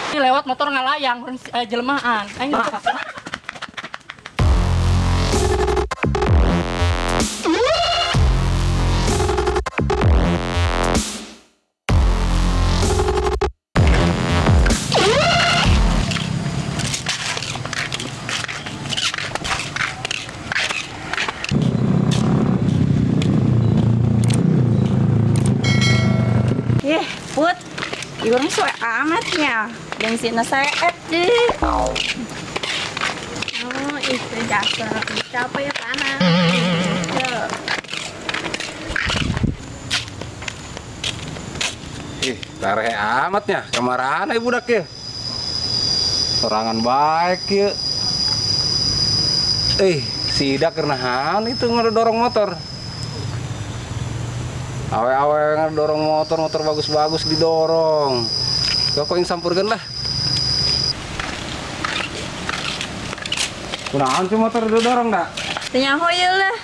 Ini lewat motor ngalayang jelmaan. Aing Ih, Put, ibu suwe amatnya. Bensinnya saya deh. Oh, itu jasa. Capek ya panas. Ih, tarehe amatnya. Kemarahan ibu budak ya. Sorangan baik ya. Si Ida kenahan itu ngedorong motor. Awe-awe ngedorong motor, motor bagus-bagus didorong. Kok yang sampurkan lah. Kunaon sih motor didorong dak? Teu nyaho ieu lah.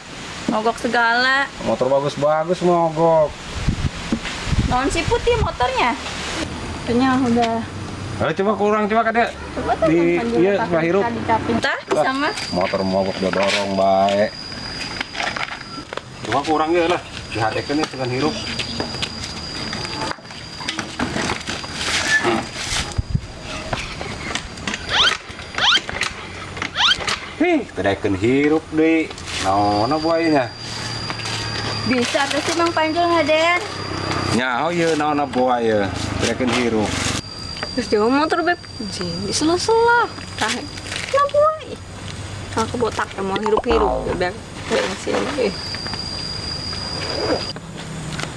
Mogok segala. Motor bagus-bagus mogok. Naon sih putih motornya? Teu nyaho udah. Ayo coba kurang coba kade. Coba di iya sebelah hirup. Tah sama. Motor mogok didorong bae. Coba kurang ieu lah. Dihadekeun ieu dengan hirup. Hih, terekeun hirup deui. Naonna buayanya? Bisa atuh sih Mang Panjul ngaden. Nyaho ieu naonna buaya, terekeun hirup. Terus dia motor beb bensin di sela-sela. Tah. Nah buai. Aku botak emang hirup-hirup beb bensin.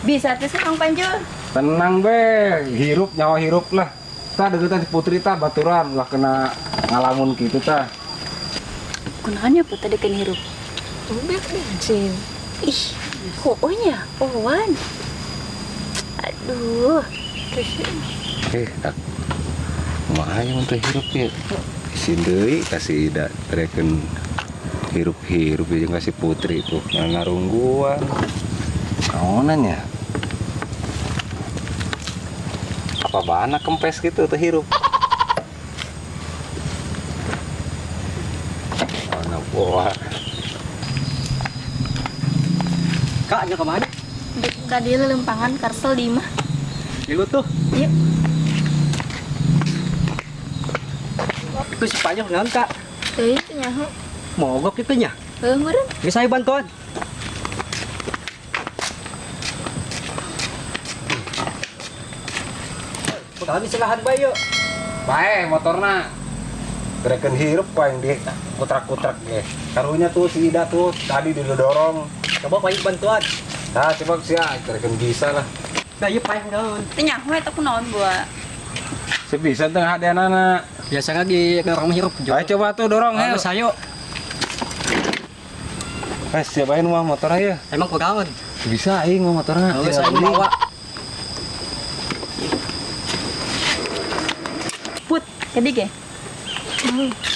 Bisa tuh sih Mang Panjul. Tenang be, hirup nyawa hirup lah. Tah deukeutan si Putri tah baturan lah kena ngalamun kitu tah. Kunaon nya Put tadi kena hirup? Beb bensin. Ih, hoonya, owan. Aduh. Tak. Kumaha mun teh hirup ieu? Isin deui ka si Ida terekeun hirup-hirup jeung ka si Putri tuh ngarungguan. Naonan nya? Apa bana kempes gitu tuh hirup. Mana buah. Kak, nya kemana? Tadi lelempangan karsel di imah. Ieu tuh. Yuk. Itu si Panjul naon, Kak? Teuing teu nyaho. Mogok itu nya. Heuh meureun. Bisa saya bantuan. Kami selahan bae yuk. Bae motorna. Terekeun hirup ku aing di kutrak-kutrak ge. Karunya tuh si Ida tuh tadi didorong. Coba paling bantuan. Nah, coba sia terekeun bisa lah. Nah, ieu paeh naon? Teu nyaho eta kunaon buah. Si bisa teh hadeanana. Biasanya di orang hirup. Ayo coba tuh dorong heuh. Sayo. Siapain mah motornya ya? Emang kunaon? Bisa aing mah motorna. Geus aing bawa. Put, kedi ge.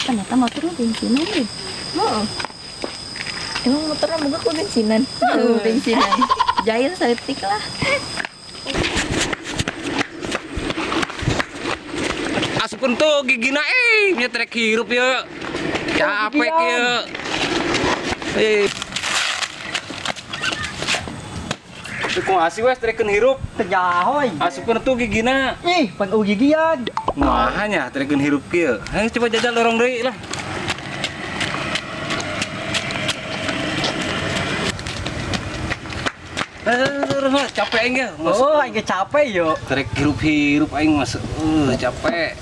Ternyata motornya bensinan deh. Heeh. Emang motornya moga ku bensinan. Heeh, bensinan. Jahil saeutik lah. Asupkeun tuh gigina nya trek hirup ieu. Capek ieu. Kumaha sih wes trekeun hirup? Teu nyaho. Asupkeun tuh gigina. Ih, pan gigian. Kumaha nya trekeun hirup kieu. Hayu coba jajal dorong deui lah. Capek aing ge. Oh, aing ge capek yo. Trek hirup-hirup aing mas. Capek.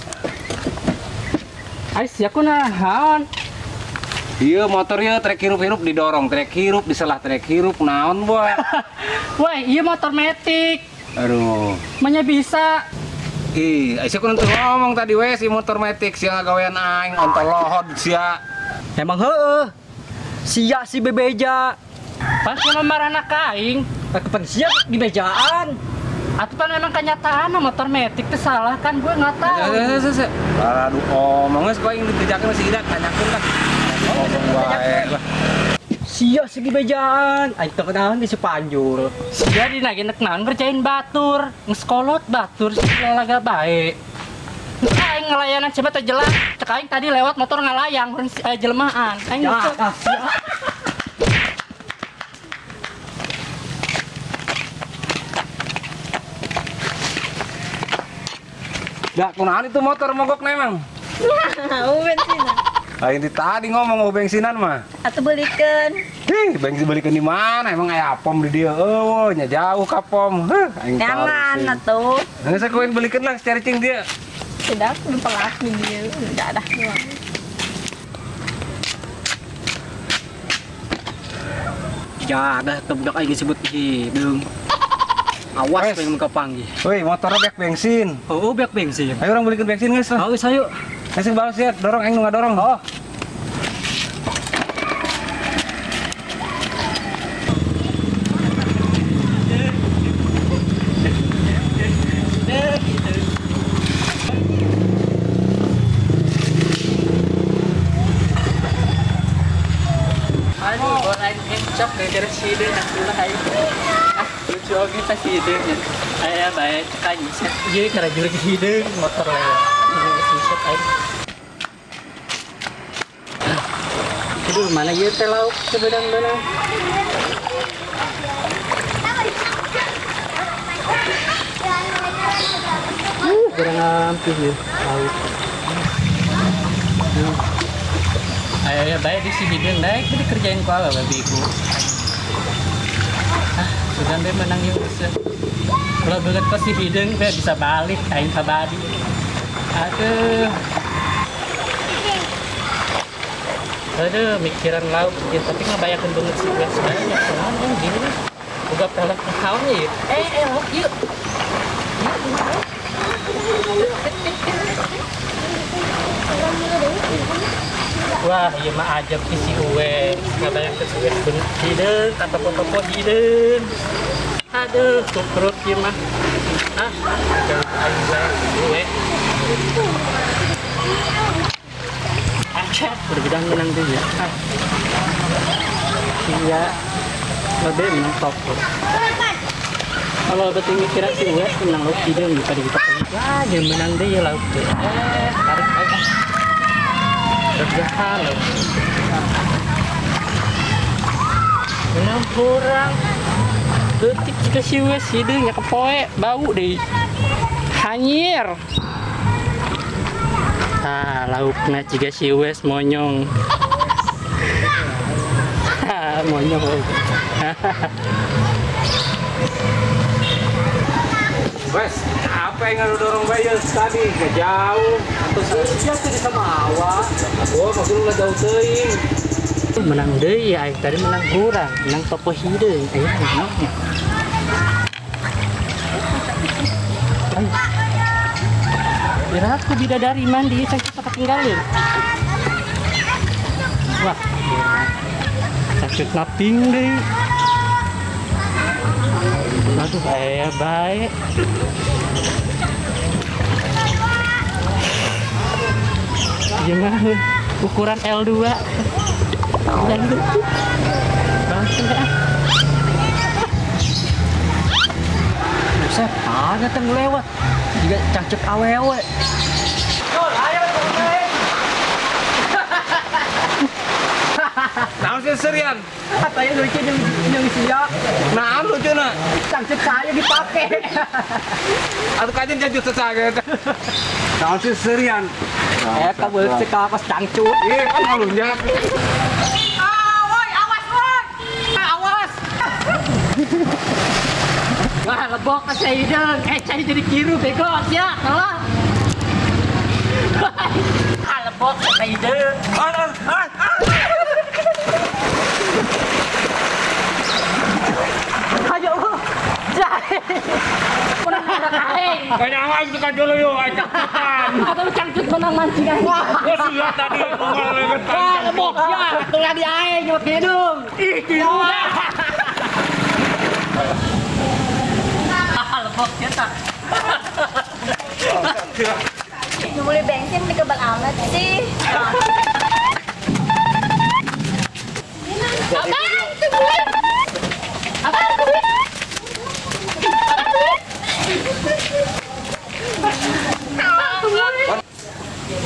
Ai sia kunaon? Iya motor ieu trek hirup-hirup didorong, trek hirup diselah trek hirup naon buah. Wah, iya motor metik. Aduh. Manya bisa. Ih, sia kunaon teu ngomong tadi we si motor metik sia ngagawean aing ontol lohod sia. Emang heueuh. Sia si bebeja. Pan sia marahna ka aing. Kapan sia dibejaan? Atuh pan memang kenyataan motor metik teh salah kan gue nggak tahu. Aduh, omong geus ku aing dibejakeun si Ida tanyakeun lah. Ngomong bae lah. Sia segi bejaan. Aing teu kenaon di Sepanjur. Sia dina ge nek naon ngerjain batur, ngeskolot batur lalaga bae. Aing ngelayanan coba teh jelas. Cek aing tadi lewat motor ngalayang jelmaan. Aing Ya, ah, sia. Dak kunaon itu motor mogok na emang? Oh, bensinan. Aing di tadi ngomong mau bensinan mah. Atuh belikeun. Hih, bensin belikeun di mana? Emang aya pom di dieu. Eueuh, nya jauh ka pom. Heuh, aing Jangan atuh. Geus aku aing belikeun lah cari cing dia. Tidak, dipelak di dieu. Enggak dah. Ya, dah teu budak aing disebut hideung. Awas pengen kapanggih. Woi, motornya bek bensin. Oh, bek bensin. Ayo orang belikan bensin geus lah. Oh, geus ayo. Geus balas ya, dorong aing nu ngadorong. Oh. Aduh, orang encok gara-gara sideun atuh aing. Lucu oge teh si hideung nya. Aya bae cek aing set. Ieu cara jurig hideung motor lewat. Set aing. Aduh, mana ieu teh lauk sebeudang-beudang. Gerang ngampih ieu lauk. Aya bae di si hideung daek dikerjain ku awewe biku. Sudah be menang yuk. Kalau banget pasti hidung be bisa balik aing kabadi. Aduh. Aduh, mikiran lauk ya, tapi ngabayakeun banget sih gue sebenarnya. Kunaon yang gini nih. Boga pelek naon ieu? Lauk ieu. Wah, ieu mah ajab si uwe. Ngabayangkeun si uwe beungeut hideung, tatopo-topo hideung. Aduh, tukrut ieu mah. Ah, aing bae uwe. Acet, berbeda menang deui ya. Ah. Iya. Lebih menang toko. Kalau berarti mikiran si uwe menang lauk hideung daripada kita. Wah, dia menang deui lauk teh. Tarik aja. Kerjaan loh. Menang kurang. Detik jika si wes hidungnya kepoe bau deh. Hanyir. Ah, lauknya jika si wes monyong. Monyong. Wes, apa yang ngedorong bayi tadi? Gak jauh. Atau sia teh sama awak. Oh, maksudnya ulah jauh teuing. Menang deui ya, aing tadi menang kurang, menang topo hideung. Aya menangnya. Berat ku bidadari mandi, saya kita ketinggalan. Wah, sakit naping deui. Aduh, aya bae. Gimana? Ukuran L2. Ukuran bangsa. Buset, ada teh lewat. Juga cangcut awewe. Jol, ayo main. Naon sih serian? Katanya lucu jeung sia. Naon lucu na? Cangcut saya dipake. Atuh kajen cangcut sesage. Naon sih serian? Eta beuleut cek kapas cangcut. Ih, kan halunjak. Ah, woi, awas woi. Awas. Wah, lebok ke saya hidung. Saya jadi kiru bego ya, tolong. Ah, lebok ke saya hidung. Ayo, jahe. Menang anak aing. Kayaknya aing suka dulu yuk, aing cangcutan. Atau cangcut menang mancing aing. Gua sudah tadi ngomong Wah, lebok ya, tulang di aing nyebut hidung. Ih, kiru. Lebok ya tak. Beli bensin di kebal amat sih. Abang!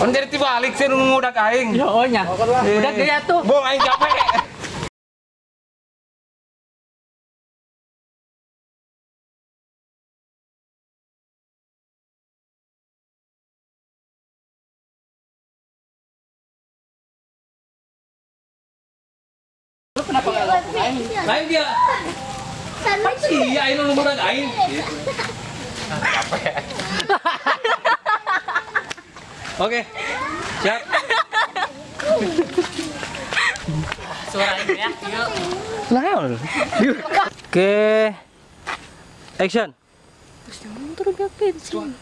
On jadi tibalik sih nu ngudak aing. Ya oh nya. Udah gaya tuh. Bong aing capek. Lu kenapa enggak lakuin aing? Lain dia. Iya, aing nu ngudak aing. Capek. Oke. Siap. Suara ini ya. Yuk. Lah. Oke. Action. Terus motor biak bensin.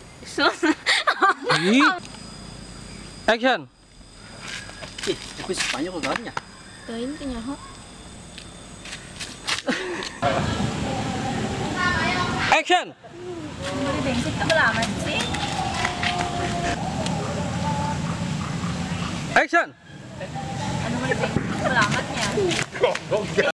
Action. Ih, tapi Spanyol kok gamnya. Teuing teh nyaho. Action. Beli bensin kebelaman sih. Action. Anu beli bensin kebelamannya.